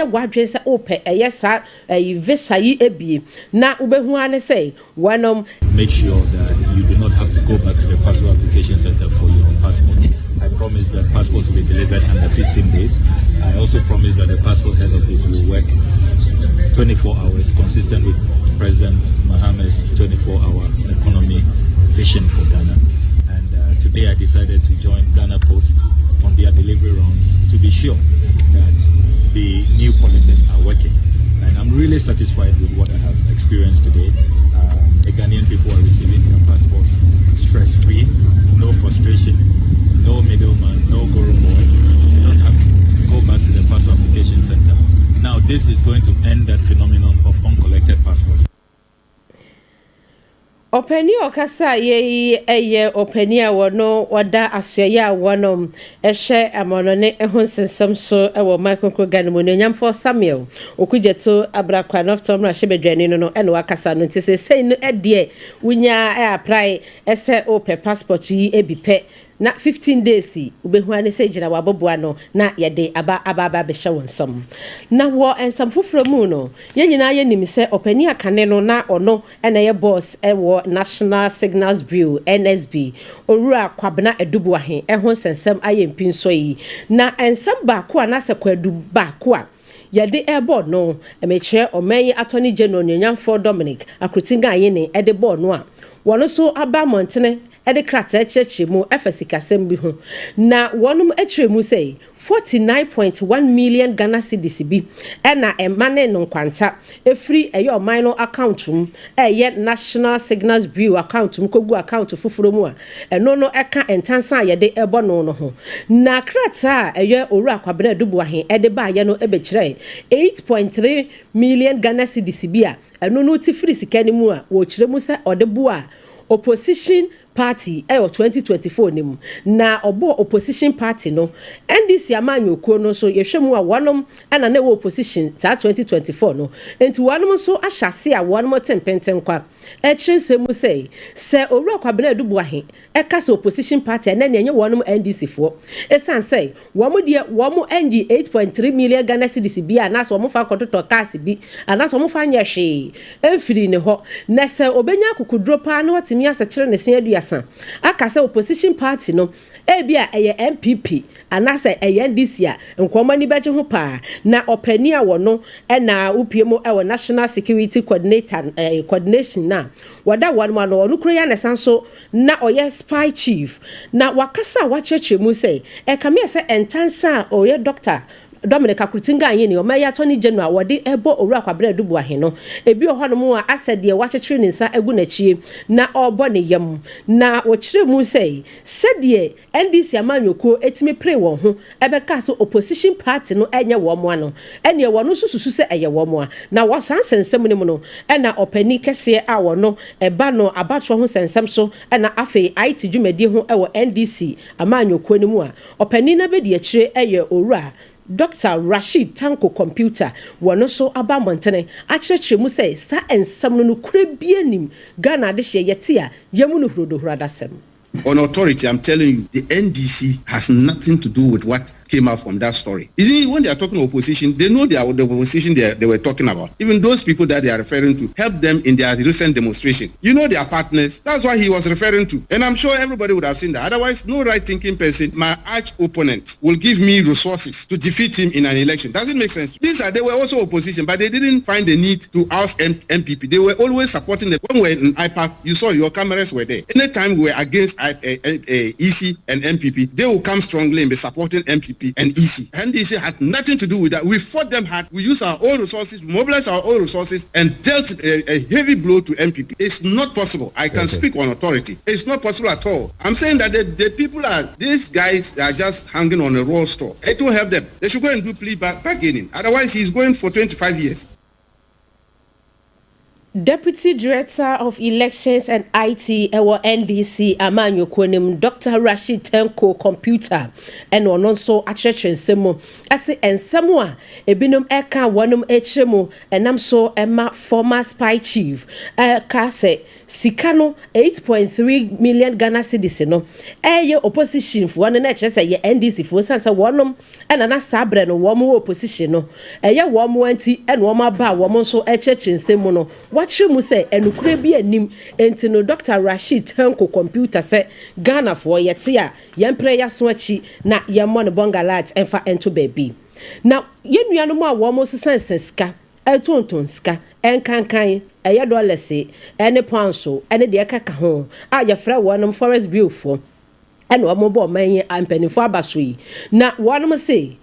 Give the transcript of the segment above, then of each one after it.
Wayɛ w'adwene sɛ wopɛ ɛyɛ saa ɛyi visa yi ebie na wobɛhu ane sɛ wɔnom. Make sure that you do not have to go back to the passport application center for your passport. I promise that passports will be delivered under 15 days. I also promise that the passport head office will work 24 hours, consistent with President Mahama's 24-hour economy vision for Ghana. And today I decided to join Ghana Post on their delivery rounds to be sure that the new policies are working. And I'm really satisfied with what I have experienced today. The Ghanaian people are receiving their passports stress-free, no frustration, no middleman, no guru boy. You don't have to go back to the passport application center. Now, this is going to end that phenomenon of uncollected passports. Ɔpanin a ɔkasa yɛ yi yɛ ɔpanin a wɔno wɔda asoɛyɛ a wɔnom hwɛ amanɔne ho nsensɛm so wɔ ɔman kronkron Ghana mu, Onuonyamfoɔ Samuel Okudzeto Ablakwa North mmarahyɛbadwani no ɛna wakasa no. Nti sɛsɛi no deɛ, wonya apply sɛ wopɛ passport yi bi pɛ na 15 days wobɛhu ane sɛ gyina waboboa no na yɛde aba abɛhyɛ wɔn nsam. Na wɔ nsɛm foforɔ mu no, yɛn nyinaa yɛnim sɛ ɔpanin akane no na ɔno ɛna ɛyɛ boss ɛwɔ National Signals Bureau, NSB, Owura Kwabena Adu Boahene ɛho nsɛnsɛm ayɛ mpi nso yi. Na nsɛm baako a n'asɛ kwadu baako a yɛde ɛbɔ no, ɛmɛkyerɛ ɔman yi Attorney General Onuonyamfoɔ Dominic Akuritinga Ayine ɛde bɔɔ no a, wɔn nso aba mmɔntene ɛde krataa kyerɛkyerɛ mu ɛfa sikasɛm bi ho. Na wɔnom akyerɛ mu sɛ 49.1 million Ghana cedis bi ɛna ɛma ne no nkwanta efiri ɛyɛ ɔman no account mu, ɛyɛ National Signals Bureau account mu, kogu account foforɔ mu a ɛno no ɛka ntansa a yɛde ɛbɔ no ho. Na krataa a ɛyɛ Owura Kwabena Adu Boahene ɛde baayɛ no ɛbɛkyerɛ 8.3 million Ghana cedis bi a ɛno no ti firi sika no mu a wɔkyerɛ mu sɛ ɔde boa opposition party ɛwɔ 2024 ne mu. Na ɔbɔ opposition party no, NDC amanyɔkuo no nso, yɛhwɛ mu a wɔnom ɛna na ɛwɔ opposition saa 2024 no. Nti wɔnom nso ahyɛ ase a wɔnom te mpenten kwa ɛkyerɛ nsɛm mu sɛ Owura Kwabena Adu Boahene ɛka sɛ opposition party, ɛnɛ nea ɛnyɛ wɔnom NDC foɔ, ɛsiane sɛ wɔn deɛ wɔn ND 8.3 million Ghana cedis bi a anaasɛ wɔn fa nkɔtotɔ cars bi anaasɛ wɔn fa nyɛ hwee ɛmfiri ne hɔ. Na sɛ obenya akokoduro paa na watumi asɛkyerɛ ne se 30 aka sɛ opposition party no ebi a ɛyɛ NPP anaasɛ ɛyɛ NDC a, nkɔmɔ ani bɛgye ho paa. Na ɔpanin a wɔno ɛna wopie mu ɛwɔ National Security Coordinator coordination na wɔda wɔn mu ano, ɔno kuro yɛ anasa nso na ɔyɛ spy chief, na wakasa a wakyerɛkyerɛ mu sɛ ɛkame sɛ ntansa a ɔyɛ Doctor Dominic Akuritinga Ayine, ɔma yɛ Attorney General, wɔde ɛbɔ Owura Kwabena Adu Boahene no, ebi wɔ hɔnom a asɛ deɛ wakyekyere ne nsa agu n'akyie na ɔrebɔ ne yam. Na wɔkyerɛ mu sɛ sɛdeɛ NDC amanyɔkuo etumi pere wɔn ho ɛbɛka so opposition party no ɛnyɛ wɔn ano, ɛneɛ wɔn nso susu sɛ ɛyɛ wɔn a. Na wɔ saa nsɛnsɛm no mu no, ɛna ɔpanin kɛseɛ a wɔno ɛba no abatoɔ ho nsɛnsɛm so, ɛna afei IT dwumadie ho ɛwɔ NDC amanyɔkuo no mu a ɔpanin no abɛdi akyire ɛyɛ Owura Dr Rashid Tanko Computer, wɔn nso aba mmɔntene akyerɛkyerɛ mu sɛ saa nsɛm no nokura bi anim. Ghana adehyeɛ yɛte a yɛmu no hurodohuro adasɛm. On authority, I'm telling you, the NDC has nothing to do with what came out from that story. You see, when they are talking opposition, they know they are the opposition they were talking about. Even those people that they are referring to helped them in their recent demonstration. You know their partners. That's what he was referring to. And I'm sure everybody would have seen that. Otherwise, no right-thinking person, my arch opponent, will give me resources to defeat him in an election. Does it make sense? They were also opposition, but they didn't find the need to oust NPP. They were always supporting the, when we were in IPAC, you saw your cameras were there. Anytime we were against EC and NPP, they will come strongly and be supporting NPP and EC. NDC had nothing to do with that. We fought them hard. We used our own resources, mobilized our own resources, and dealt a heavy blow to NPP. It's not possible. I can speak on authority. It's not possible at all. I'm saying that the people are, these guys are just hanging on a roll store. It will help them. They should go and do plea bargaining. Otherwise, he's going for 25 years. Deputy Director of Elections and IT ɛwɔ NDC amanyɔkuo no mu, Dr Rashid Tanko Computer, ɛna ɔno nso akyerɛkyerɛ nsɛm mu ɛsɛ nsɛm a ebinom ɛka wɔnom akyerɛ mu ɛnam so ɛma former spy chief ɛka sɛ sika no 8.3 million Ghana cedis no ɛyɛ opposition foɔ no, na ɛkyerɛ sɛ yɛ NDC foɔ san sɛ wɔnom Ɛna na saa berɛ no wɔn wɔ opposition no, ɛyɛ wɔn nti ɛna wɔn aba a wɔn nso ɛkyerɛkyerɛ nsɛm mu no, wɔakyerɛ mu sɛ ɛnokorɛ bi anim. Nti no Dr Rashid Tanko Computer sɛ Ghanafoɔ yɛte a, yɛmprɛ yɛaso akyi na yɛmmɔ ne bɔngalat ɛmfa ɛnto baabi. Na yɛn nuanom a wɔn sesansa sika, ɛtonton sika, ɛnkankan ɛyɛ dollars ɛne pounds ɛne deɛ ɛkeka ho a yɛfrɛ wɔn forex bureau foɔ, ɛna wɔn bɔ ɔman yi mpanimfoɔ aba so yi, na wɔn se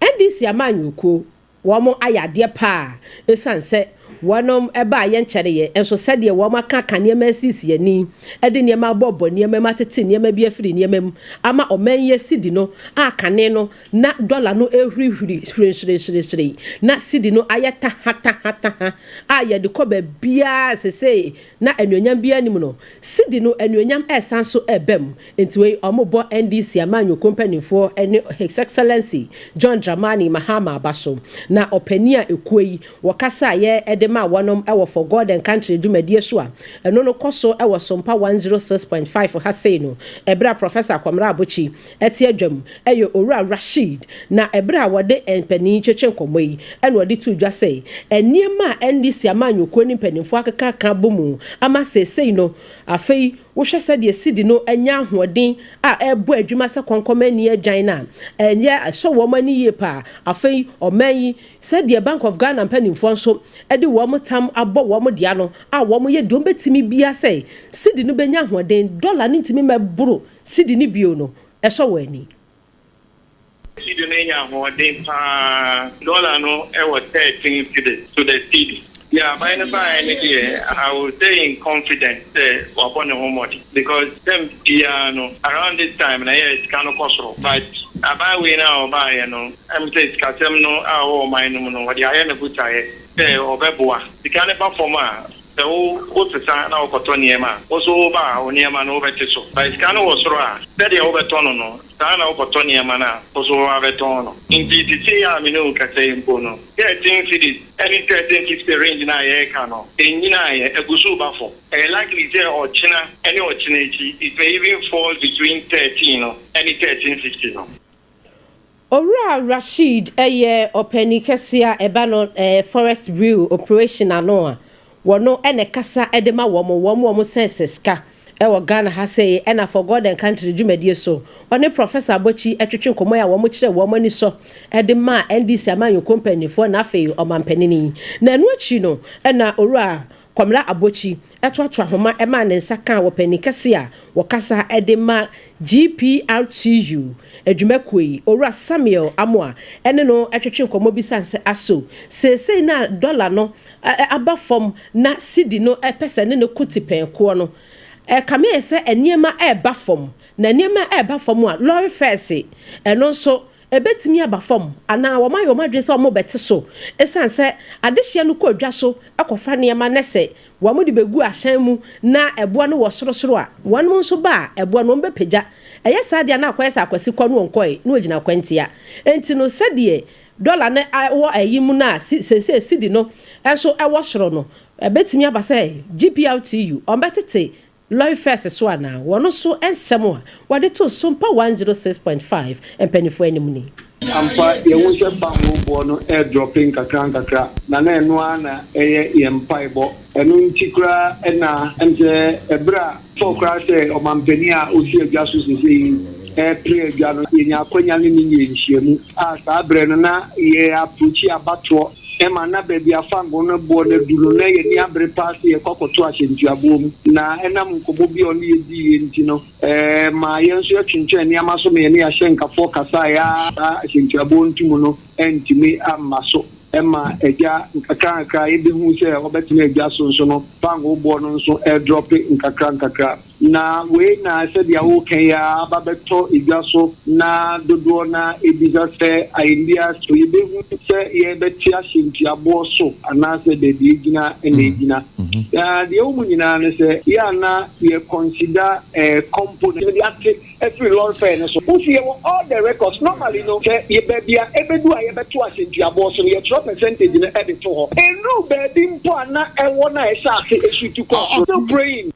NDC amanyɔkuo wɔn ayɛ adeɛ paa, esan sɛ wɔn ɛbaa yɛn nkyɛn nso sɛdeɛ wɔn aka aka nneɛma asisi ani, ɛde nneɛma abɔbɔ nneɛma mu, atete nneɛma bi afiri nneɛma mu ama ɔman yi asidi no a kane no na dɔla no ehurihuri hwirenhwirenhwirenhwiren na sidi no ayɛ tahatahataha a yɛde kɔ baabiara sese na anuonyam bi anim no, sidi no anuonyam ɛsan so ɛbɛ mu. Nti wei ɔmo bɔ NDC amanyɔkuo mpanimfoɔ ɛne His Excellency John Dramani Mahama aba so. Na ɔpanin a ekuo yi wɔkasa a yɛ ɛde ma wɔnom ɛwɔ For God and Country dwumadie so a ɛno no kɔ so ɛwɔ Sompa 106.5 ha sei no, ɛberɛ a Professor Kwamra Abokyi ɛte adwam, ɛyɛ Owura Rashid. Na ɛberɛ a wɔde mpanin twetwe nkɔmmɔ yi, ɛna wɔde to dwa sɛ nneɛma a NDC amanyɔkuo ne mpanimfoɔ akeka bɔ mu ama seesei no, afei wohwɛ sɛdeɛ sidi no anya ahoɔden a ɛrebɔ adwuma sɛ kɔnkɔm ani adwan no a, ɛnyɛ ɛsɔ wɔn ani yie paa. Afei ɔman yi, sɛdeɛ Bank of Ghana mpanimfoɔ nso de wɔn tam abɔ wɔn dea no a, wɔn yɛ deɛ wɔn bɛtumi bia sɛ sidi no bɛnya ahoɔden, dɔla no ntumi mɛboro sidi no bio no, ɛsɔ wɔn ani. Cedi no nya ahoɔden paa. Dɔla no ɛwɔ 13 cedis to the cedi. Yeah, aban no baeɛ no deɛ, I will say in confidence sɛ wabɔ ne ho mmɔden, because term biara no around this time na yɛ sika no kɔ soro, but aban wei no a ɔbaeɛ no, sɛ sikasɛm no a ɔwɔ ɔman no mu no, wɔde ayɛ ne botaeɛ sɛ ɔbɛboa sika no ba fam a, sɛ wo wosesa na wokɔtɔ nneɛma a, wo so woba a, wo nneɛma no wobɛte so. But sika no wɔ soro a, sɛdeɛ wobɛtɔ no, saa na wokɔtɔ nneɛma no a, wo so wabɛtɔn no. Nti sisei a me ne wo kasa yi mpo no, 13 cedis ɛne 13.50 range no a yɛreka no, ɛnyinaeɛ, ɛgu so ba fam. Ɛyɛ likely sɛ ɔkyena ɛne ɔkyena akyi, it may even fall between 13 no ɛne 13.50 no. Owura Rashid ɛyɛ ɔpanin kɛseɛ a ɛba no forex bureau operation ano a wɔno ɛna kasa ɛde ma wɔn sɛnsɛ sika ɛwɔ Ghana ha sɛ, ɛna For God and Country dwumadie so, ɔne Professor Abɔkyi ɛtwetwe nkɔmmɔ a wɔn kyerɛ wɔn ani sɔ ɛde ma NDC amanyɔkuo mpanimfoɔ na afei ɔmanpanin. Na ɛno akyi no, ɛna Owura Kɔmla Abɔkyi ɛtoatoa ahoma ɛma ne nsa kaa wɔ panin kɛse a wɔkasa ɛde ma GPRTU adwumakuo yi, Owura Samuel Amoa, ɛne no ɛtwetwe nkɔmmɔ bi san sɛ aso seesei na dɔla no aba fam na sidi no ɛpɛ sɛ ne ne ko ti pɛnkoɔ no, ɛkame yɛ sɛ nneɛma ɛɛba fam. Na nneɛma ɛɛba fam a, lorry fares ɛno nso ɛbɛtumi aba fam anaa wɔn ayɛ wɔn adwene sɛ wɔn bɛte so, ɛsiane sɛ adehyeɛ no kɔ dwa so ɛkɔfa nneɛma ne sɛ wɔn de bɛgu ahyɛn mu na ɛboa no wɔ sorosoro a, wɔn nso ba a, ɛboa no wɔn bɛpagya. Ɛyɛ saa deɛ na akɔyɛ sɛ akwasi kɔ no wɔn kɔɛ na wɔgyina kwantia. Nti no, sɛdeɛ dɔla no wɔ ɛyi mu no a, seesei sidi no nso ɛwɔ soro no, ɛbɛtumi aba sɛ GPRTU ɔmbɛtete lorry fares so anaa? Wɔn nso nsɛm a wɔde to Sompa 106.5 mpanimfoɔ anim ni. Ampa, yɛhu sɛ fango boɔ no ɛredrop nkakra nkakra, na ɛno ara na ɛyɛ yɛn mpaebɔ. Ɛno nti koraa ɛna ɛm sɛ ɛberɛ a fɔ koraa sɛ ɔmampanin a osi adwa so sese yi ɛpere adwa no, yɛnya akwanya ne ne yɛ nhyiamu a, saa berɛ no na yɛ approach abatoɔ ɛma na baabi a fango no boɔ no adu no, na yɛni abere paa sɛ yɛkɔ akɔto ahyɛntuaboɔ mu. Na ɛnam nkɔmmɔ bi a ɔne yɛdii yɛ nti no, ma yɛn nso yɛtwentwɛn nneɛma so ma yɛne yɛahyɛ nkafoɔ kasa a yɛa saa ahyɛntuaboɔ ntom no ɛntumi amma so. Ɛma agya nkakra nkakra yɛbɛhu sɛ ɔbɛtena agya so nso no, fango boɔ no nso ɛredrop nkakra nkakra. Na wei na sɛdeɛ woka yi a aba bɛtɔ edwa so na dodoɔ na ebisa sɛ ayɛmbia so yɛbɛhu sɛ yɛbɛte ahyɛntuaboɔ so anaasɛ baabi egyina ɛna egyina. Na deɛ ɛwɔ mu nyinaa ne sɛ yɛ ana yɛ consider component de ate ɛfiri lorry fare no so. Wosi yɛwɔ all the records. Normally no, sɛ yɛ baabi a ɛbɛdu a yɛbɛto ahyɛntuaboɔ so no, yɛtwerɛ percentage no ɛde to hɔ. Ɛnuru baabi mpo a na ɛwɔ na ɛhyɛ ase esu tu kɔ. Still praying.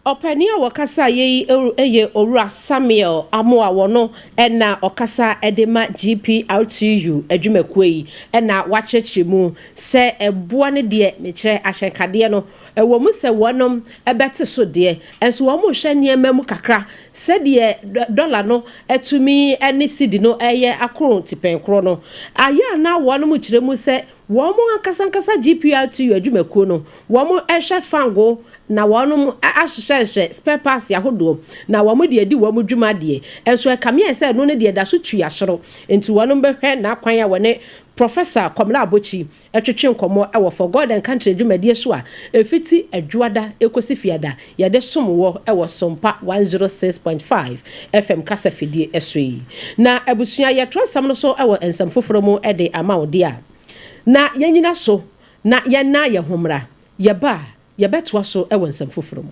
Ɔpanin a wɔkasa yɛ yi yɛ Owura Samuel Amoah, wɔno na ɔkasa de ma GPRTU adwumakuo yi na wakyerɛkyerɛ mu sɛ ɛboɔ no deɛ, mekyerɛ ahyɛnkadeɛ no, ɛwɔ mu sɛ wɔnom bɛte so deɛ, nso wɔn rehwɛ nneɛma mu kakra sɛdeɛ dɔla no atumi ne cedi no reyɛ akoro tipɛn korɔ no. Ayɛ a na wɔnom kyerɛ mu sɛ wɔn ankasa ankasa GPRTU adwumakuo no, wɔn rehwɛ fango na wɔnom ahyehyɛhyehyɛ spare parts ahodoɔ na wɔn de adi wɔn dwuma deɛ, nso ɛkame ayɛ sɛ ɛno no deɛ ɛda so tua soro, nti wɔnom bɛhwɛ n'akwan a wɔne Professor Komla Abokyi twetwe nkɔmmɔ wɔ For God and Country dwumadie so a ɛfiti Adwoada kɔsi Fiada yɛde som wɔ wɔ Sompa 106.5 FM kasa fidie so yi. Na abusua yɛtoa nsɛm no so wɔ nsɛm foforɔ mu de ama wo deɛ a, na yɛnyina so na yɛnna yɛn ho mmra, yɛba a Yɛbɛtoa so wɔ nsɛm foforɔ mu.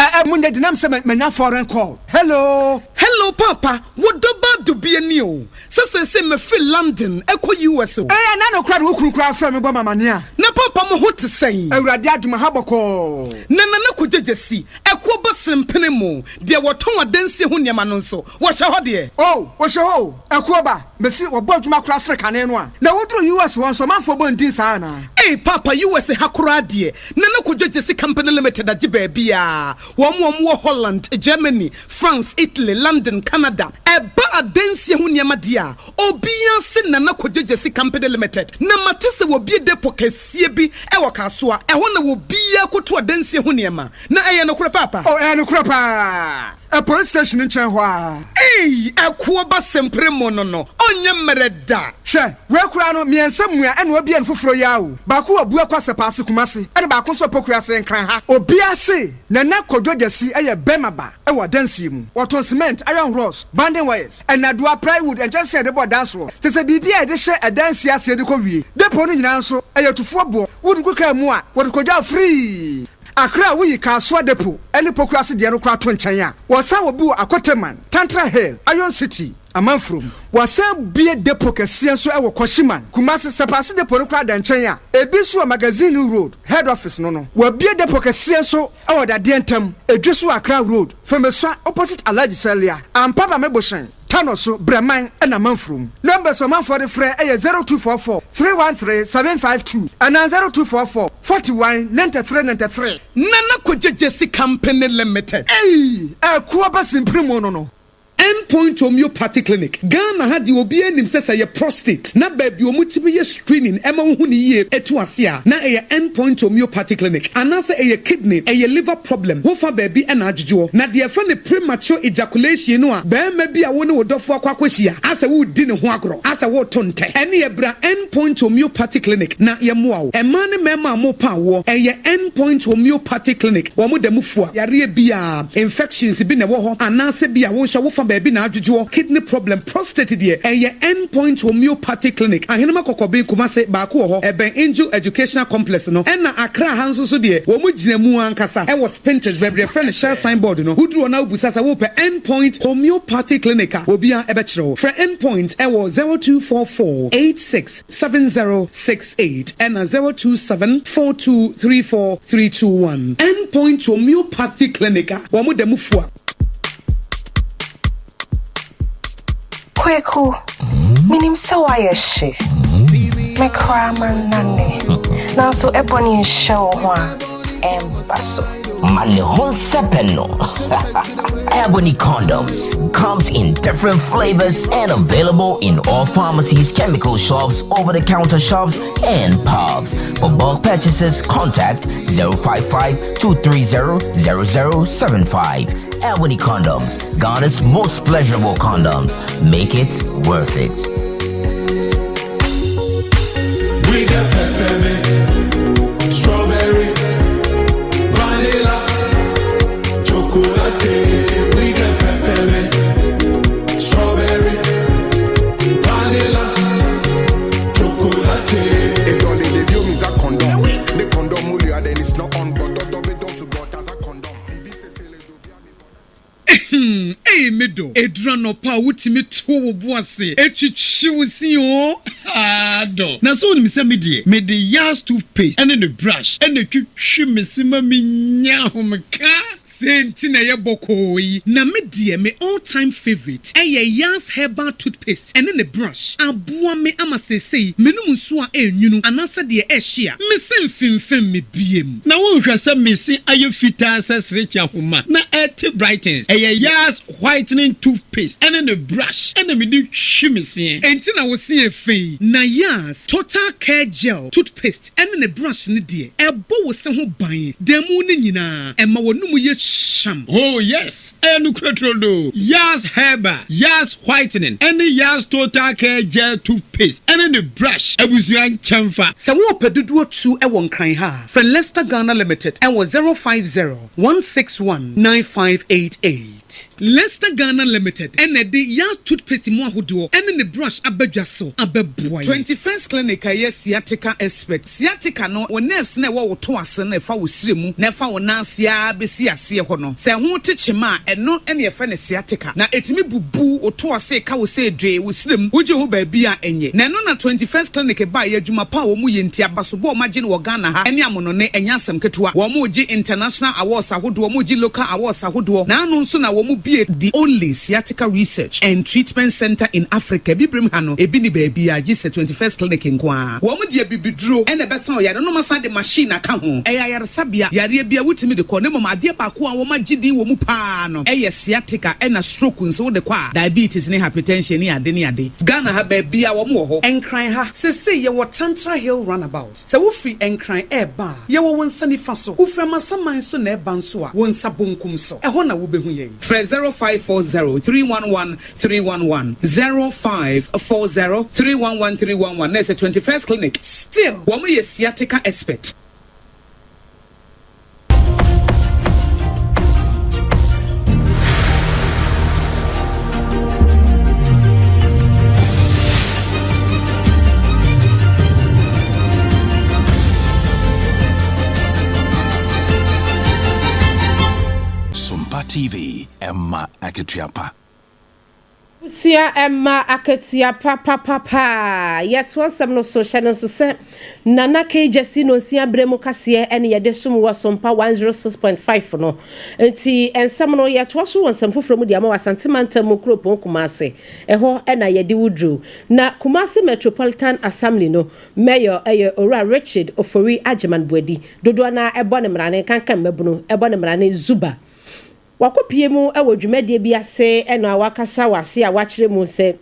Eh, munya dinam sɛ manya foreign call. Hello. Hello paapa, wo dɔ ba dubia ni o. Sɛ seesei mefiri London kɔ US o. Ɛɛ ɛna no koraa de wo kunu koraa frɛ me bɔ me amaneɛ a. Na papa mo ho te sɛn? Awurade adom aha bɔkɔɔ. Na Nana Kwadwo Gyasi, ɛkoɔ ba Sempene mu, deɛ wɔtɔn adansie ho nneɛma no nso, wɔhyɛ hɔ deɛ? Oh, wɔhyɛ hɔ o, ɛkoɔ ba, mese wɔbɔ adwuma koraa sene kane no a. Na woduru US hɔ nso ɔmanfoɔ bɔ ndin saa anaa? Ei Paapa, US ha koraa deɛ, Nana Kwadwo Gyasi Company Limited agye baabiara. Wɔn a wɔwɔ Holland, Germany, France, Italy, London, Canada. Ɛba adansie ho nneɛma deɛ a, obiara se Nana Kwadwo Gyasi Company Limited. Na mate sɛ wɔabue depot kɛseɛ bi wɔ Kasoa. Ɛhɔ na obiara kɔtu adansie ho nneɛma. Na ɛyɛ nokorɛ paapa? Oh, ɛyɛ nokorɛ paa. Ɛ police station no nkyɛn hɔ ara. Ei, ɛkoɔ ba sempere mo no no, ɔnyɛ mmerɛ da. Hwɛ, wei koraa no, mmiɛnsa mua ɛna wabue no foforɔ yi ara o. Baako wɔ Buakwa Sɛpaase Kumasi, ɛna baako nso wɔ Pokuase Nkran ha. Obiara se Nana Kwadwo Gyasi yɛ bɛrima ba wɔ adansie mu. Wɔtɔn cement, iron rods, banding wires, nnadewa, plywood, nkyɛnsee a yɛde bɔ dan soɔ, kyerɛ sɛ biribi a yɛde hyɛ adansie aseɛ de kɔ wie. Depot no nyinaa nso, ɛyɛ tufoɔ boɔ. Wode gu kaa mu a, wɔde kɔdwa free. Accra a woyi Kasoa Depot ne Pokuase deɛ no koraa to nkyɛn a, wɔsan wɔ bi wɔ Akoteman, Tantra Hill, Iron City, Amanfurom. Wɔasan bue depot kɛseɛ nso wɔ Kwashiman, Kumasi. Sɛpaase depot no koraa da nkyɛn a, ebi nso wɔ Magazine Road, Head Office no no. Wɔabue depot kɛseɛ nso wɔ Dadeɛ Ntam, Edweso Accra Road, Femesua opposite Alhaji Salia, Ampaba Mebohyɛn, Tano so, Brɛman na Amanfurom. Numbers a ɔmanfoɔ de frɛ yɛ 0244 313 752 anaa 0244 41 93 93. Nana Kwadwo Gyasi Company Limited. Ei! Ɛkoɔ ba simpire mu no no. End Point Homeopathy Clinic, Ghana ha deɛ obiara nim sɛ sɛ ɛyɛ prostate na baabi a wɔtumi yɛ screening ma wohu no yie to ase a, na ɛyɛ End Point Homeopathy Clinic. Anaasɛ ɛyɛ kidney, ɛyɛ liver problem, wofa baabi na adwodwoɔ. Na deɛ yɛfrɛ no premature ejaculation no a barima bi a wo ne wo dɔfoɔ akɔ akɔhyia asɛ woredi ne ho agorɔ, asɛ woreto ntɛ, ɛneɛ bra End Point Homeopathy Clinic na yɛmmoa wo. Mmaa ne mmarima a morepa awoɔ, ɛyɛ End Point Homeopathy Clinic, wɔn da mu fua yareɛ biara. Infections bi na ɛwɔ hɔ anaasɛ bi a wo nso wofa baabi na adwodwoɔ, kidney problem, prostate deɛ ɛyɛ End Point Homeopathy Clinic, Ahenema Kɔkɔben, Kumasi, baako wɔ hɔ, ɛbɛn Angel Educational Complex no, ɛna Accra ha nso so deɛ wɔn gyina mu ankasa ɛwɔ Spintex baabi yɛfrɛ no Shell sign board no, woduru hɔ na wobisa sɛ wopɛ End Point Homeopathy Clinic a obiara ɛbɛkyerɛ wo. Frɛ End Point ɛwɔ 0244 86 7068 ɛna 027 4234 321. End Point Homeopathy Clinic a wɔn da mu fua. Kweku, menim sɛ woayɛ hye. Me koraa mannane. Nanso ɛbɔne nhyɛ wo ho a, ɛmba so. Ma ne ho nsɛpɛ no. Ebony condoms comes in different flavors and available in all pharmacies, chemical shops, over-the-counter shops, and pubs. For bulk purchases, contact 055 230 0075. Ebony condoms, Ghana's most pleasurable condoms. Make it worth it. We got peppermint, strawberry, vanilla, chocolate. We got peppermint, strawberry, vanilla, chocolate. The condom, then it's not on, but Ɛduru anɔpa a wotumi to wo bo ase twitwi wo se oo, haa dɔ. Na sɛ wonim sɛ me deɛ, mede Yas toothpaste ne ne brush na ɛtwitwi me se ma menya ahomeka. Sei nti na ɛyɛ bɔkɔɔ yi. Na me deɛ me all time favourite ɛyɛ Yas herbal toothpaste ɛne ne brush. Aboa me ama seesei menom nsuo a ɛnwunu anaasɛ deɛ ɛhye a, me se mfemfem me biem. Na wonhwɛ sɛ me se ayɛ fitaa sɛ serekye ahoma na ɛte brightens. Ɛyɛ Yas whitening toothpaste ɛne ne brush ɛna mede twi me seɛ. Enti na wo se yɛ fɛ yi. Na Yas total care gel toothpaste ɛne ne brush no deɛ, ɛbɔ wo se ho ban da mu no nyinaa, ɛma w'anomu yɛ hyeam. Oh yes, ɛyɛ nokorɛ turodoo. Yas Herbal, Yas Whitening ɛne Yas Total Care Gel Toothpaste ɛne ne brush abusua nkyɛnfa. Sɛ worepɛ dodoɔ tu wɔ Nkran ha a, frɛ Lester Ghana Limited wɔ 050 161 9588. Lester Ghana Limited na ɛde Yas Toothpaste mu ahodoɔ ne ne brush aba dwa so abɛboa yɛn. 21st Clinic a ɛyɛ sciatica expert. Sciatica no, wo nerves no a ɛwɔ wo to ase no a ɛfa wo srɛ mu na ɛfa wo nan ase ara bɛsi aseɛ hɔ no, sɛ ɛho te kyema a, ɛno na yɛfrɛ no sciatica. Na ɛtumi bubu wo to ase ka wo sɛ dwee wo srɛ mu, wogye ho baabi a ɛnyɛ. Na ɛno na 21st Clinic baeɛ, adwuma pa a wɔyɛ nti, abasobɔ a wɔagye no wɔ Ghana ha ne amonone, ɛnyɛ asɛm ketewa. Wɔregye international awards ahodoɔ, wɔregye local awards ahodoɔ, na ano nso na wɔn bue the only sciatica research and treatment centre in Africa, Abibirem ha no, ebi nni baabiara gye sɛ 21st Clinic nko ara. Wɔn de abibiduro na ɛbɛsa ɔyare no, na wɔasan de machine aka ho. Ɛyɛ ayaresabea, yareɛ biara wotumi de kɔ, na mmom adeɛ baako a wɔagye din wɔ mu pa ara no yɛ sciatica ɛna stroke nso wode kɔ a, diabetes ne hypertension ne ade ne ade. Ghana ha baabiara wɔn wɔ hɔ. Nkran ha, seesei yɛwɔ Tantra Hill Runabout. Sɛ wofiri Nkran reba a, yɛwɔ wo nsa nifa so. Wofiri Amasaman nso na ɛreba nso a, wo nsa bonkum so. Ɛhɔ na wobɛhu yɛn. Frɛ 0540 311 311, 0540 311 311 na ɛsɛ 21st Clinic. Still. Wɔn yɛ sciatica expert. Sompa TV, ɛma akatua pa. Abusua mma akatua pa papapaa. Yɛtoa nsɛm no so, hyɛ no nso sɛ Nana Kay Gyasi Nonsia berɛ mu kaseɛ ne yɛde som wɔ Sompa 106.5 no. Nti nsɛm no yɛtoa so wɔ nsɛm foforɔ mu de ama wɔ Asante Mantam mu kuropɔn Kumase. Ɛhɔ na yɛde wo duru. Na Kumasi Metropolitan Assembly no Mayor yɛ Owura Richard Ofori Agyeman Boadi. Dodoɔ no ara bɔ no mmrane, nkanka mmabunu bɔ no mmrane Zuba. Wakɔpue mu wɔ dwumadie bi ase na wakasa wɔ ase a wakyerɛ mu sɛ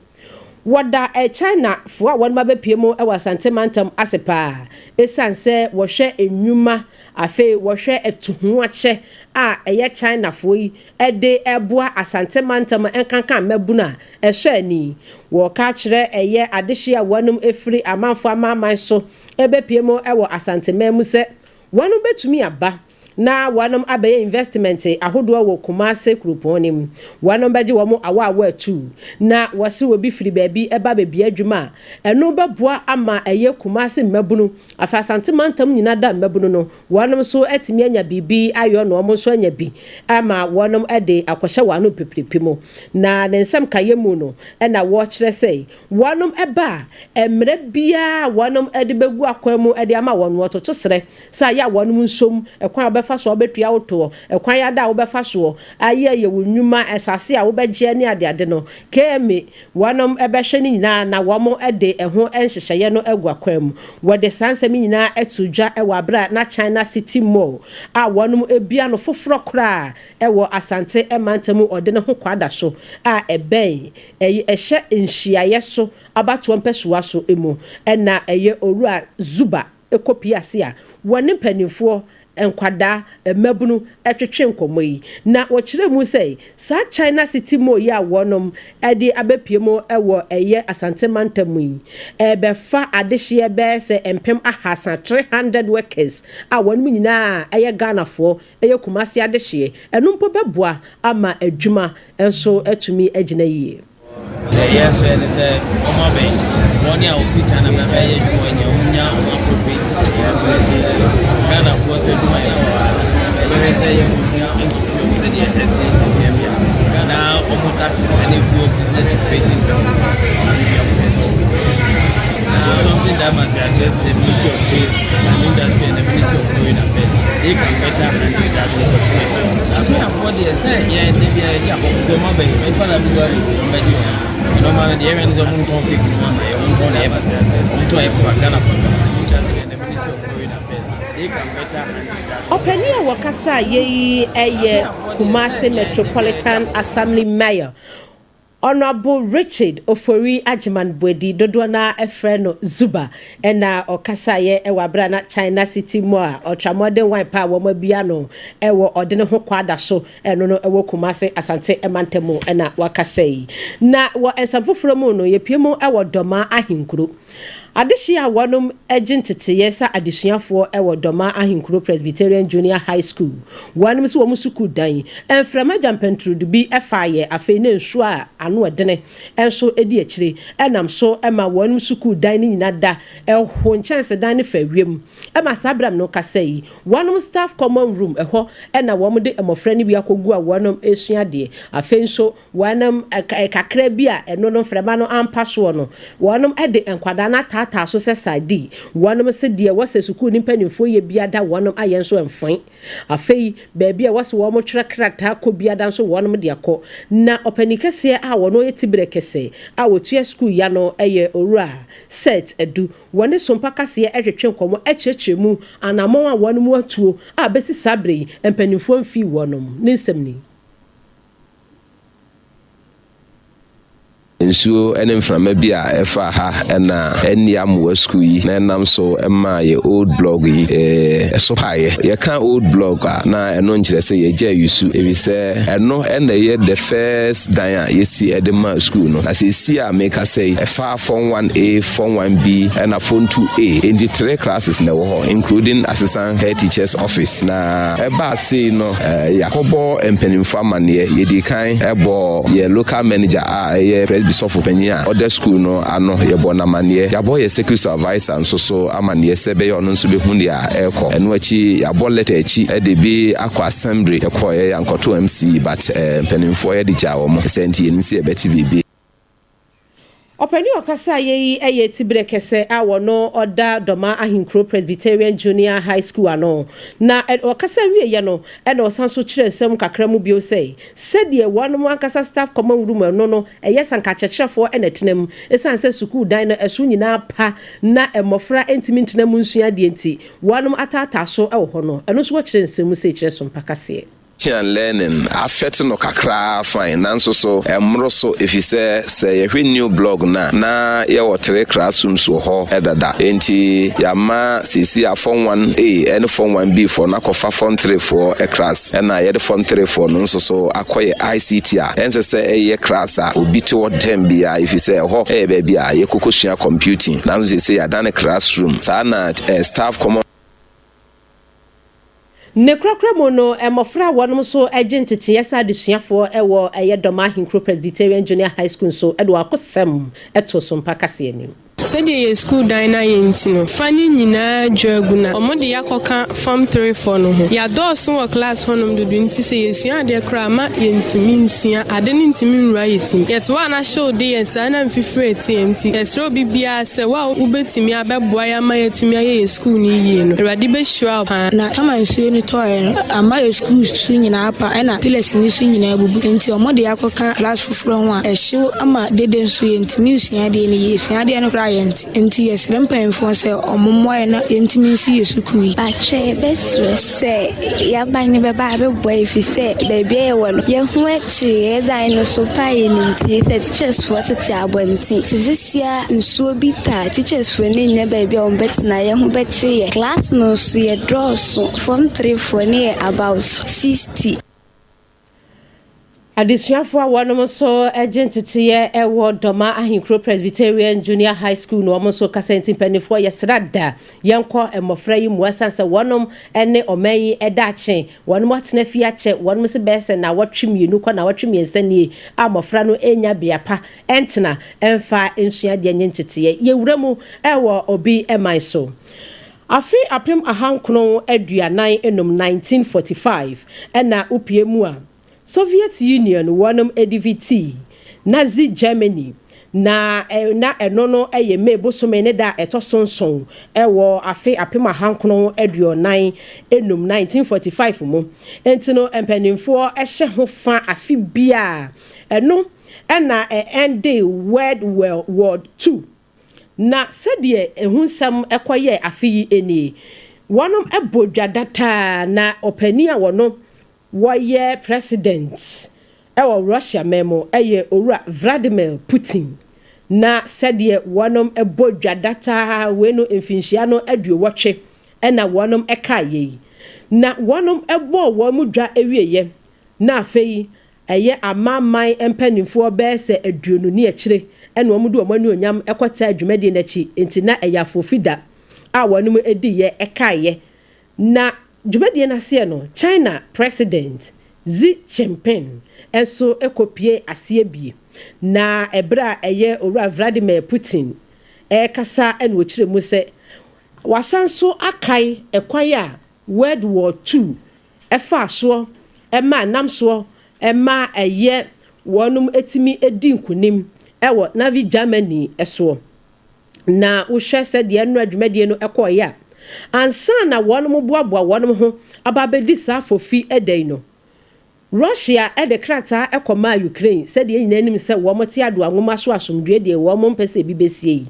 wɔda China foɔ a wɔnom abɛpue mu wɔ Asante mantam ase paa ɛsiane sɛ wɔhwɛ nnwuma afei wɔhwɛ atuhoakyɛ a ɛyɛ China foɔ yi de boa Asante mantam nkanka mmabunu a ɛsɔ ani. Wɔka kyerɛ ɛyɛ adehyeɛ a wɔnom firi amanfoɔ amanaman so bɛpue mu wɔ Asanteman mu sɛ wɔnom bɛtumi aba na wɔnom abɛyɛ investment ahodoɔ wɔ Kumase kuropɔn no mu. Wɔnom bɛgye wɔn awaawa atuu. Na wɔse obi firi baabi ba bɛbia adwuma a, ɛno bɛboa ama ɛyɛ Kumase mmabunu, afei Asante mantam nyina da mmabunu no, wɔnom nso atumi anya biribi ayɔ na wɔn nso anya bi ama wɔnom de akɔhyɛ wɔn ano pipiripi mu. Na ne nsɛm kaeɛ mu no na wɔkyerɛ sɛ Wɔnom ba a, mmerɛ biara a wɔnom de bɛgu akwan mu de ama wɔn no, wɔtoto serɛ sɛ ayɛ a wɔnom nsom, ɛkwan a wobɛfa soɔ a wobɛtua wo toɔ, ɛkwan ada a wobɛfa soɔ ayɛ yɛ wo nnwuma, nsase a wobɛgyeɛ ne adeade no. KMA, wɔnom bɛhwɛ ne nyinaa na wɔn de ɛho nhyehyɛeɛ no agu akwan mu. Wɔde saa nsɛm yi nyinaa too dwa wɔ aberɛ a na China City Mall a wɔnom bua no foforɔ koraa wɔ Asante mantam mu ɔde ne ho kwada so a ɛbɛn Ɛyɛ ɛhyɛ nhyiaeɛ so abatoɔ mpɛsoa so mu na ɛyɛ Owura Zuba kɔ pie ase a wɔne mpaninfoɔ, nkwadaa, mmabunu twetwe nkɔmmɔ yi. Na wɔkyerɛɛ mu sɛ saa China City Mall yi a wɔnom de abɛpie mu wɔ ɛyɛ Asante mantam mu yi ɛrebɛfa adehyeɛ bɛyɛ sɛ 300, 300 workers a wɔnom nyinaa yɛ Ghanafoɔ Ɛyɛ Kumasi adehyeɛ. Ɛno mpo bɛboa ama adwuma nso atumi agyina yie. Deɛ yɛsrɛ ne sɛ wɔn abɛn wɔn a wɔfiri China bɛ bɛyɛ adwuma nyɛ wɔn nya wɔn appropriate rehabilitation. Ghanafoɔ nso adwuma yɛ wɔ ha. Yɛbɛhwɛ sɛ yɛn mu nsisi wɔn sɛdeɛ ɛsɛ bia bia. Na wɔn taxes ɛne fuel business operating permit no biribi a wɔpɛ sɛ wɔn sisi. Na something that must be addressed to the Ministry of Trade and Industry and the Ministry of Foreign Affairs. They can better handle that question. Akuafoɔ deɛ sɛ yɛn de bi a yɛgye akɔ nti ɔmo abɛn nipa na bi ba bebree ɔmo bɛgye wɔn. Ɛnɔma no deɛ ɛwɛ no sɛ ɔmo ntɔn fake no ama yɛ ɔmo ntɔn na ɛyɛ papa ɔmo ntɔn ɛyɛ papa Ghana fo no. Industry and the Ministry of Foreign Affairs. They can better handle that. Ɔpanin a wɔkasa yɛ yi yɛ Kumasi Metropolitan Assembly Mayor, Honourable Richard Ofori Agyeman Boadi, dodoɔ no ara frɛ no Zuba, ɛna ɔkasaeɛ wɔ aberɛ a na China City Mall a ɔtramɔden wine pa a wɔabue ano wɔ ɔde ne ho kwada so ɛno no wɔ Kumasi Asante mantam mu na wakasa yi. Na wɔ nsɛm foforɔ mu no, yɛpue mu wɔ Dɔmaa Ahenkuro. Adehyeɛ a wɔnom gye nteteeɛ sɛ adesuafoɔ wɔ Dɔmaa Ahenkuro Presbyterian Junior High School. Wɔnom sɛ wɔn sukuu dan, mframa gyampantrudu bi faeɛ afei na nsuo a ano ɛdene nso di akyire nam so ma wɔnom sukuu dan no nyina da ho nkyɛnsedan no fa wiem. Ɛma saa berɛ a me ne wo kasa yi, wɔnom staff common room ɛhɔ na wɔn de mmɔfra no bi akɔgu a wɔnom resua adeɛ. Afei nso Wɔnom kakra bi a ɛno no mframa no ampa soɔ no, wɔnom de nkwadaa no ataataa so sɛ sardine. Wɔnom se deɛ wɔsɛ sukuu no mpanimfoɔ yɛ biada wɔnom ayɛ nso ɛmfoe. Afei baabi a wɔse wɔnom twerɛ krataa kɔ biada nso wɔnom de akɔ. Na ɔpanin kɛseɛ a wɔno yɛ tiberɛ kɛsɛ a ɔtua sukuu ya no yɛ Owura Seth Adu. Wɔne Sompa kaseɛ retwetwe nkɔmmɔ kyerɛkyerɛ mu anammɔn a wɔnom atuo a bɛsi saa berɛ yi mpanimfoɔ mfii wɔnom. Ne nsɛm ni. Nsuo ne mframa bi a ɛfaa ha na ɛnni amoa sukuu yi na ɛnam so maa yɛ old blog yi so paeɛ. Yɛka old blog a na ɛno nkyerɛ sɛ yɛgyaa yusu efisɛ ɛno na ɛyɛ the first dan a yɛsi de maa sukuu no. Na seesei a mekasa yi ɛfa form 1A, form 1B ɛna form 2A enti three classes na ɛwɔ hɔ including assistant head teacher's office. Na ɛbaa sei no Yɛakɔbɔ mpanimfoɔ amanneɛ. Yɛdii kan bɔɔ yɛn local manager a ɛyɛ Presby sɔfo panin a ɔda sukuu no ano, yɛbɔɔ no amanneɛ. Yɛabɔ yɛn circuit supervisor nso so amanneɛ sɛ ɛbɛyɛ a ɔno nso bɛhu deɛ ɛrekɔ. Ɛno akyi, yɛabɔ letter akyi de bi akɔ assembly. Yɛkɔeɛ, yɛankɔto MC but mpanimfoɔ yɛde gyaa wɔn. Saa nti yɛnim sɛ yɛbɛte biribi. Ɔpanin a ɔkasaeɛ yi yɛ Tibire Kɛsɛ a ɔno ɔda Dɔma Ahenkuro Presbyterian Junior High School ano. Na ɔkasa wieeɛ no na ɔsan nso kyerɛɛ nsɛm kakra mu bio sɛ, sɛdeɛ wɔnom ankasa staff common room ɛno no ɛyɛ sɛ anka akyerɛkyerɛfoɔ na ɛtena mu. Ɛsiane sɛ sukuu dan no ɛso nyinaa pa na mmɔfra ntumi ntena mu nsua adeɛ nti, wɔnom ataataa so wɔ hɔ no. Ɛno nso wɔkyerɛɛ nsɛm mu sei kyerɛ Sompa Kaseɛ. Teaching and learning affect no kakraa fine nanso so ɛmmoro so efisɛ sɛ yɛhwɛ new blog no a na yɛwɔ tre classrooms wɔ hɔ dada enti yɛama seesei a form 1A ne form 1B foɔ no akɔfa form 3 foɔ class ɛna yɛde form 3 foɔ no nso so akɔyɛ ICT a ɛnsɛ sɛ ɛyɛ class a obi te hɔ term biara efisɛ ɛhɔ yɛ baabi a yɛkɔkɔsua computing nanso seesei yɛadane classroom saa na staff common Ne korakora mu no, mmɔfra a wɔnom nso gye nteteeɛ sɛ adesuafoɔ wɔ ɛyɛ Dɔma Ahenkuro Presbyterian Junior High School nso de wɔn akosɛm too Sompa kaseɛ anim. Sɛdeɛ yɛn sukuu dan no ayɛ nti no, fa no nyinaa dwa agu na wɔde yɛn akɔka Form Three foɔ no ho. Yɛadɔɔso wɔ class hɔnom dodo nti sɛ yɛsua adeɛ koraa a mma yɛntumi nsua, ade no ntumi nwura yɛn tirim. Yɛte hɔ a na hyew de yɛn saa na mfifire rete yɛn nti yɛsrɛ obi biara sɛ wo a wobɛtumi abɛboa yɛn ama yɛatumi ayɛ yɛn sukuu no yie no, Awurade bɛhyira wo paa. Na kama nsuo no tɔeɛ no, ama yɛ sukuu so nyinaa apa ɛna pillars no so nyinaa abubu. Enti wɔn de akɔka class foforɔ ho a, ɛhyew ama dede nso yɛntumi nsua adeɛ no yie. Sua adeɛ no koraa yɛnte. Enti yɛsrɛ mpanyinfoɔ sɛ wɔn mmoa yɛn na yɛntumi nsi yɛ sukuu yi. Pakyɛ yɛbɛsrɛ sɛ y'aban no bɛba abɛboa yɛ efisɛ baabi a yɛwɔ no yɛho akyere yɛ dan no so paa yɛnim nti sɛ teachers foɔ tete abɔnten sɛ sesia nsuo bi tɔ a teachers foɔ no nnya baabi a wɔn bɛtena yɛho bɛkyere yɛ class no nso yɛ dɔɔso form 3 foɔ no yɛ about 60. Adesuafoɔ a wɔnom nso gye nteteeɛ wɔ Dɔma Ahenkuro Presbyterian Junior High School no wɔn nso kasa nti mpanimfoɔ yɛsrɛ da yɛnkɔ mmɔfra yi mu ɛsiane sɛ wɔnom ne ɔman yi daakye wɔnom atena fie akyɛ wɔnom nso bɛyɛ sɛ naawɔtwe mmienu kɔ naawɔtwe mmiɛnsa nie a mmɔfra no nnya bea pa ntena mfa nsua adeɛ nye nteteeɛ. Yɛwura mu wɔ obi man so. Afe 1945, 1945 ɛna wopue mu a. Soviet Union wɔnom defeatii Nazi Germany, na na ɛno no yɛ May bosome ne da a ɛtɔ so nson wɔ afe 1945, 1945 mu. Enti no mpanimfoɔ hyɛ ho fa afe biara. Ɛno na ɛ ɛndee World War II. Na sɛdeɛ ɛho nsɛm kɔyɛɛ afe yi nie, Wɔnom bɔ dwa dataa na ɔpanin a wɔno wɔyɛ President wɔ Russia man mu yɛ Owura Vladimir Putin. Na sɛdeɛ wɔnom bɔ dwa dataa wei no mfinhyia no aduowɔtwe na wɔnom kaa yei. Na wɔnom bɔɔ wɔn dwa wieɛ na afei Ɛyɛ amanaman mpanimfoɔ bɛyɛ sɛ aduonu ne akyire na wɔde wɔn anuonyam kɔtaa dwumadie no akyi, enti na ɛyɛ afoofi da a wɔnom diiɛ kaeɛ. Na dwumadie no aseɛ no, China President Xi Jinping nso kɔpuee aseɛ bi. Na ɛberɛ a ɛyɛ Owura Vladimir Putin rekasa na ɔkyerɛ mu sɛ wasan nso akae ɛkwan a World War Two faa soɔ ma ɛnam soɔ ma ɛyɛ wɔnom tumi di nkunim wɔ Nazi Germany soɔ. Na wohwɛ sɛdeɛ nnora dwumadie no kɔeɛ a, ansa na wɔnom boaboa wɔnom ho aba abɛdi saa fofi da yi no, Russia de krataa kɔmaa Ukraine sɛdeɛ yɛn nyinaa nim sɛ wɔn te adoa nwoma so asomdwoeɛ deɛ wɔn mpɛ sɛ ebi bɛsie yi,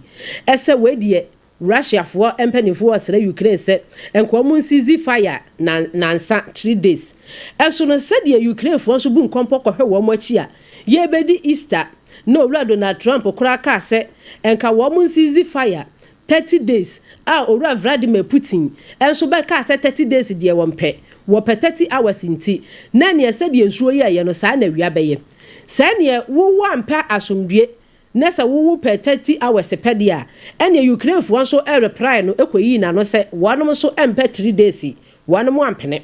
sɛ wei deɛ Russiafoɔ mpaninfoɔ resrɛ Ukraine sɛ nka wɔn nsiizi fire na nansa, 3 days. Ɛso no sɛdeɛ Ukrainefoɔ nso bu nkɔmpɔ kɔhwɛ wɔn akyi a, yɛrebɛdi Easter na Owura Donald Trump koraa kaa sɛ nka wɔn nsiizi fire 30 days a Owura Vladimir Putin nso bɛkaa sɛ 30 days deɛ wɔmpɛ, wɔpɛ 30 hours nti na neɛ sɛdeɛ nsuo yɛɛyɛ no saa na awia bɛyɛ. Sɛ neɛ wo woampɛ asomdwie na sɛ wowo pɛ 30 hours pɛ deɛ a, ɛneɛ Ukrainefoɔ nso reply no kɔyii n'ano sɛ wɔnom nso mpɛ 3 days, wɔnom ampene.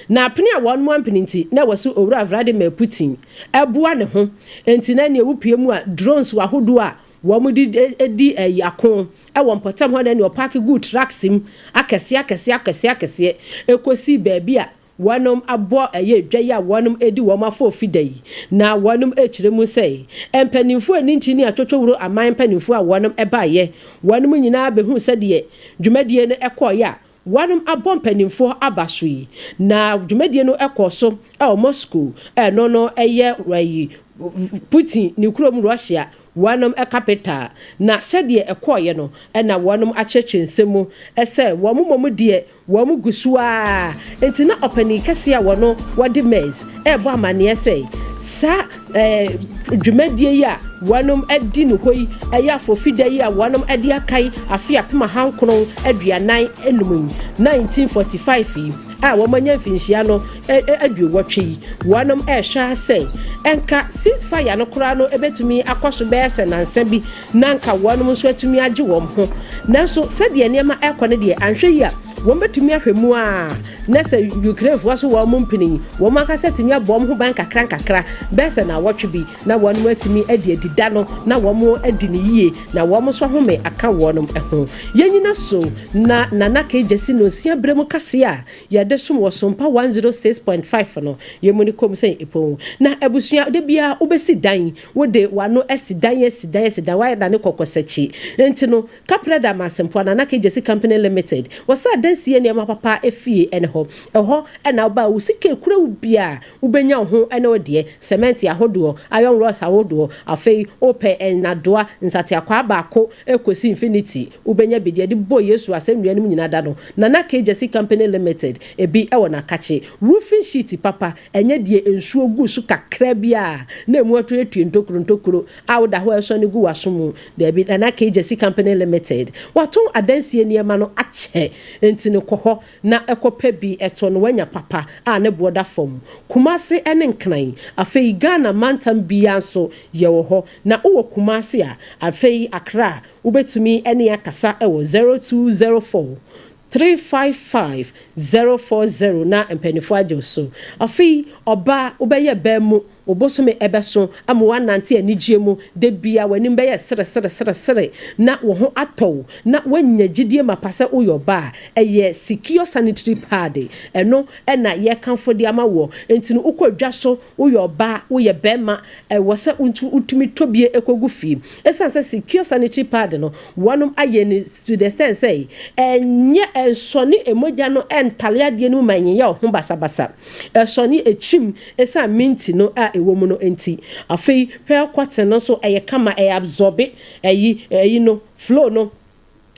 Na apene a wɔnom ampene nti, na ɛwɔ sɛ Owura Vladimir Putin boa ne ho. Enti na ɛneɛ wopue mu a, drones ahodoɔ a wɔn de di ɛyi ako wɔ mpɔtam hɔ na ɛneɛ ɔpaake guu trucks mu akɛseɛ akɛseɛ akɛseɛ akɛseɛ ɛkɔsi baabi a wɔnom abɔ ɛyɛ dwa yi a wɔnom edi wɔn afoofi da yi. Na wɔnom ɛkyerɛ mu sɛ mpanimfoɔ ani nkyi ne atwotwowuro aman mpanimfoɔ a wɔnom ɛbaeɛ wɔnom nyinaa bɛhu sɛdeɛ dwumadie no ɛkɔɔeɛ a wɔnom abɔ mpanimfoɔ aba so yi. Na dwumadie no ɛkɔɔ so ɛwɔ Moscow, ɛno no ɛyɛ ɛyi Putin ne kurom Russia wɔnom capital. Na sɛdeɛ ɛkɔɔeɛ no ɛna wɔnom akyerɛkyerɛ nsɛm mu ɛsɛ wɔn mmom deɛ wɔn gu so a. Nti na ɔpanin kɛseɛ a wɔno wɔde maize ɛrebɔ amanneɛ sɛ saa dwumadie yi a wɔnom adi no hɔ yi ɛyɛ afofida yi a wɔnom de akae afe 1945 yi, 1945 yi a wɔn anya mfinhyia no 80 yi, wɔnom ɛrehwɛ sɛ ɛnka ceasefire no koraa no ɛbɛtumi akɔ so bɛyɛ sɛ nansa bi na nka wɔnom nso atumi agye wɔn ho. Nanso sɛdeɛ nneɛma ɛrekɔ no deɛ, anhwɛ yi a wɔn bɛtumi ahwɛ mu a na sɛ Ukrainefoɔ so wɔn mpini wɔn ankasa tumi abɔ wɔn ho ban kakra nkakra bɛyɛ sɛ naawɔtwe bi na wɔn atumi adi adida no na wɔn adi ne yie na wɔn nso ahome aka wɔn ho. Yɛn nyina so na Nana Kegyesi no nsia berɛ mu kase a yɛde som wɔ Sompa 106.5 no yɛn mu ne kɔm sɛ epɔn na abusua de bia wobɛsi dan wode wano asi dan asi dan asi dan wayɛ dane kɔkɔsakyi. Nti no Kaprɛ da Masempoa Nana Kegyesi Company Limited wɔsɛ adansie nneɛma papa efie ɛne hɔ ɛhɔ ɛna ɔbaa wo sika ekura wo bia wobɛnya wo ho ɛne wo deɛ cement ahodoɔ, iron rods ahodoɔ. Afei wopɛ nnadoa nsateakwaa baako ekosi infinity, wobɛnya bi deɛ de bɔ Yesu asɛnnua no mu nyinaa da no. Nana Kegyesi Company Limited ebi ɛwɔ n'akakye roofing sheet papa, ɛnyɛ deɛ nsuo gu so kakra bi a na emu atuatue ntokuro ntokuro a woda hɔ ɛsɔ ne gu w'aso mu. Daabi, Nana Kegyesi Company Limited watɔn adansie nneɛma no akyɛ nti no kɔ hɔ na ɛkɔpɛ bi ɛtɔ no wanya papa a ne boɔ da fam. Kumase ne Nkran, afei Ghana mantam biara nso yɛwɔ hɔ. Na wowɔ Kumase a, afei Accra, wobɛtumi ne akasa wɔ 0204 355 040 na mpanimfoɔ agye wo so. Afei ɔbaa wobɛyɛ bɛn mu. Wo bosome bɛso ama woanante anigyeɛ mu, da biara w'anim bɛyɛ seresereseresere na wo ho atɔ wo na woanya gyidie mapa sɛ woyɛ ɔbaa. Ɛyɛ Secure Sanitary Pad, ɛno na yɛrekamfo de ama woɔ. Enti no wokɔ dwa so, woyɛ ɔbaa, woyɛ barima, ɛwɔ sɛ wotumi tɔ bie kɔgu fie. Ɛsiane sɛ Secure Sanitary Pad no wɔnom ayɛ no to the extent sɛ ɛnyɛ ɛnsɔne mogya no ɛntale adeɛ no mu ma ɛnyeyɛ wo ho basabasa. Ɛsɔne ɛkyim Esiane mint no a ɛwɔ mu no nti. Afei pearl cotton no nso ɛyɛ kama, ɛyɛ absorbe ɛyi ɛyi no, flow no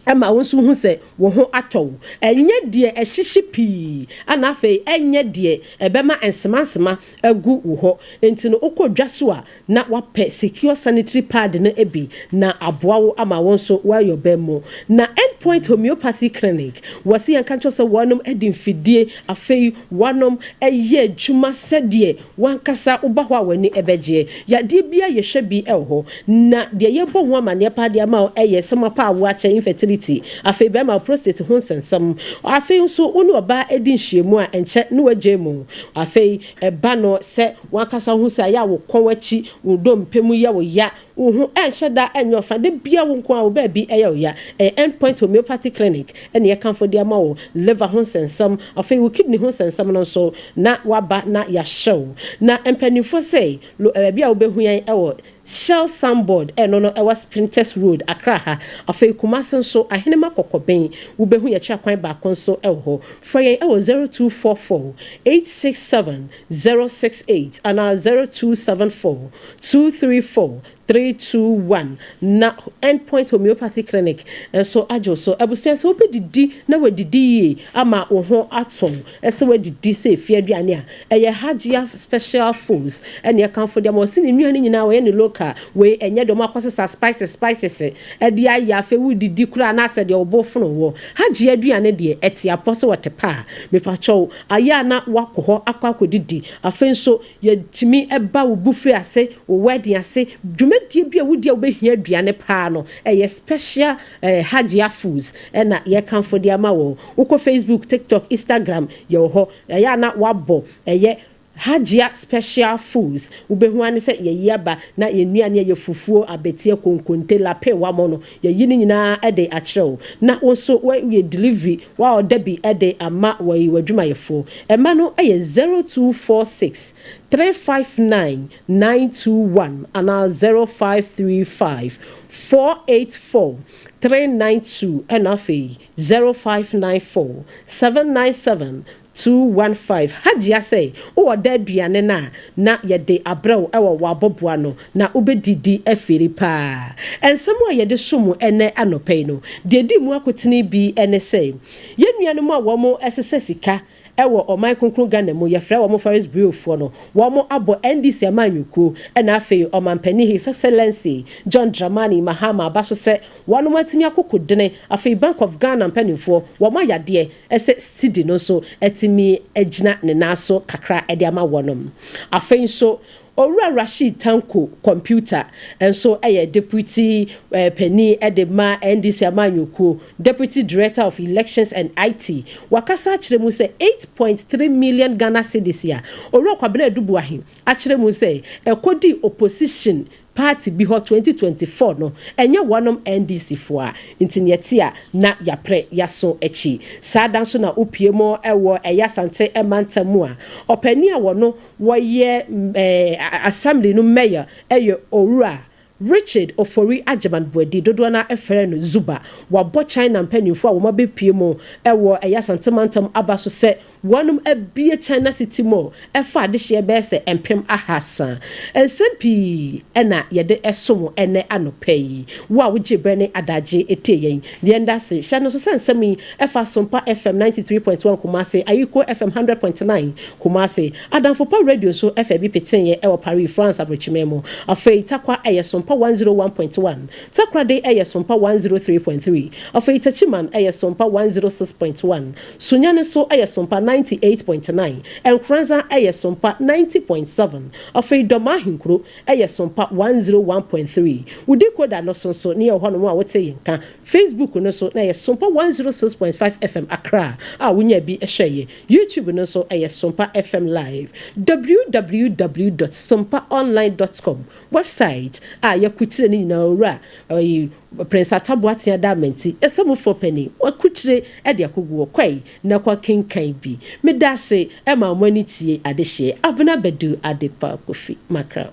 ɛma wo nso wohu sɛ wo ho atɔ wo. Ɛnyɛ deɛ ɛhyehye pii ɛna afei ɛnyɛ deɛ ɛbɛma nsemansema agu wo hɔ. Nti no wokɔ dwa so a na woapɛ secure sanitary pad no bi na aboa wo ama wo nso woayɔ bɛ mu. Na End Point Homeopathy Clinic wɔse yɛnka nkyerɛ wo sɛ wɔnom de mfidie afei wɔnom yɛ adwuma sɛdeɛ w'ankasa woba hɔ a w'ani bɛgyeɛ. Yadeɛ biara yɛhwɛ bi wɔ hɔ. Na deɛ yɛbɔ ho amaneɛ paa de ama wo yɛ sɛmapa a woakyɛ, infertility, afei bɛrima wo prostate ho nsɛnsɛm. Afei nso wo ne ɔbaa di nhyiamu a ɛnkyɛ na woagyae mu. Afei ɛba no sɛ w'ankasa wohu sɛ ayɛ a wo kɔn akyi, wo dompe mu yɛ wo ya, Wo ho nhyɛ da nyɛ ɔfa, da biara wo nko ara wo baabi yɛ wo ya. Ɛyɛ End Point Homeopathy Clinic na yɛkamfo de ama wo. Liver ho nsɛnsɛm, afei wo kidney ho nsɛnsɛm no nso, na woaba na yɛahyɛ wo. Na mpanimfoɔ sɛ, lo baabi a wobɛhu yɛn wɔ Shell Signboard, ɛno no ɛwɔ Spintex Road, Accra ha. Afei Kumasi nso, Ahenema Kɔkɔben, wobɛhu yɛn akyiri akwan baako nso wɔ hɔ. Frɛ yɛn wɔ 0244 867 068 anaa 0274 234 321 na End Point Homeopathy Clinic nso agye wo so. Abusua, sɛ wobɛdidi na woadidi yie ama wo ho atɔ wo, sɛ woadidi sɛ efie aduane a, ɛyɛ Hajia Special Foods ɛne ɛkamfo de ama wo. Ɔse ne nnuane nyinaa wɔyɛ no local, wei ɛnyɛ deɛ wɔakɔsesa spices spices de ayɛ, afei wodidi koraa na asɛ deɛ wo bo fono woɔ. Hajia aduane deɛ ɛte apɔ sɛ wɔte pa a, mepakyɛw ayɛ a na woakɔ hɔ akɔ akɔdidi. Afei nso Yɛtumi ba wo buffet ase, wo wedding ase, dwumadie bi a wodi a wobɛhia aduane paa no, ɛyɛ special Hajia Foods na yɛkamfo de ama wo. Wokɔ Facebook, TikTok, Instagram, yɛwɔ hɔ. Ɛyɛ a na woabɔ ɛyɛ Hajia Special Foods, wobɛhu ara ne sɛ yɛyi aba na yɛn nnuane a ɛyɛ fufuo, abɛteɛ, konkonte, lape, wamɔ no, yɛyi ne nyinaa de akyerɛ wo. Na wo nso woayɛ delivery, woaɔda bi de ama w'adwumayɛfoɔ. Ɛma no yɛ 0246 359 921 anaa 0535 484 392 ɛna afei 0594 797 215. Hajia sɛ wowɔ da aduane no a na yɛde abrɛ wo wɔ w'abɔboa no na wobɛdidi afiri paa. Nsɛm a yɛde som ɛnnɛ anɔpa yi no, deɛ ɛdi mu akotene bi ne sɛ, Yɛn nuanom a wɔn sesa sika wɔ ɔman kronkron Ghana mu, yɛfrɛ wɔn Forex Bureau foɔ no, wɔn abɔ NDC amanyɔkuo ɛna afei Ɔmanpanin His Excellency John Dramani Mahama aba so sɛ wɔnom atumi akoko dene, afei Bank of Ghana mpaninfoɔ wɔn ayɛ adeɛ sɛ cedi no nso atumi agyina ne nan so kakra de ama wɔnom. Afei nso Owura Rasheed Tanko Computer nso yɛ Deputy panin de ma NDC amanyɔkuo, Deputy Director of Elections and IT. Wakasa akyerɛ mu sɛ 8.3 million Ghana cedis a Owura Kwabena Adu Boahen akyerɛ mu sɛ ɛkɔdii opposition party bi hɔ 2024 no ɛnyɛ wɔnom NDC foɔ a nti neɛ ɛte a na yaprɛ yaso akyi. Saa da nso na wopue mu wɔ ɛyɛ Asante mantam mu a ɔpanin a wɔno wɔyɛ assembly no mayor yɛ Owura Richard Ofori Agyeman Boadi, dodoɔ no ara frɛ no Zuba. Wabɔ China mpanimfoɔ a wɔabɛpue mu wɔ ɛyɛ Asante mantam aba so sɛ Wɔnom abue China City Mall ɛfa adehyeɛ bɛyɛ sɛ 3000. Nsɛm pii na yɛde som wo ɛnnɛ anɔpa yi. Wo a wogye berɛ ne adagye tie yɛn, yɛn da ase. Hyɛ no nso sɛ nsɛm yi ɛfa Sompa FM 93.1 Kumasi, Ayikwo FM 100.9 Kumasi, Adamfo Pa Radio nso ɛfa bi peteeɛ ɛwɔ Paris, France abrokyiman mu. Afei Tarkwa ɛyɛ Sompa. Sompa 101.1, Takoradi yɛ Sompa 103.3, afei Techiman yɛ Sompa 106.1, Sunyani nso yɛ Sompa 98.9, Nkoranza yɛ Sompa 90.7, afei Dɔmaa Ahenkuro yɛ Sompa 101.3. Wo decoder no so nso ne yɛ wɔ hɔnom a wote yɛn nka. Facebook no nso na ɛyɛ Sompa 106.5 FM Accra a wonya bi hwɛeɛ. YouTube no nso ɛyɛ Sompa FM Live. Www dot sompaonline dot com website a yɛkukyire ne nyinaa owura ɔyi Prince Atta Boateng Adamantsi ɛsɛmufoɔ panin wakukyire de akɔgu hɔ kɔe na kɔ kenkan bi. Meda ase ma mo ani tie adehyeɛ Abena Badu Adepa Kofi Mackerel.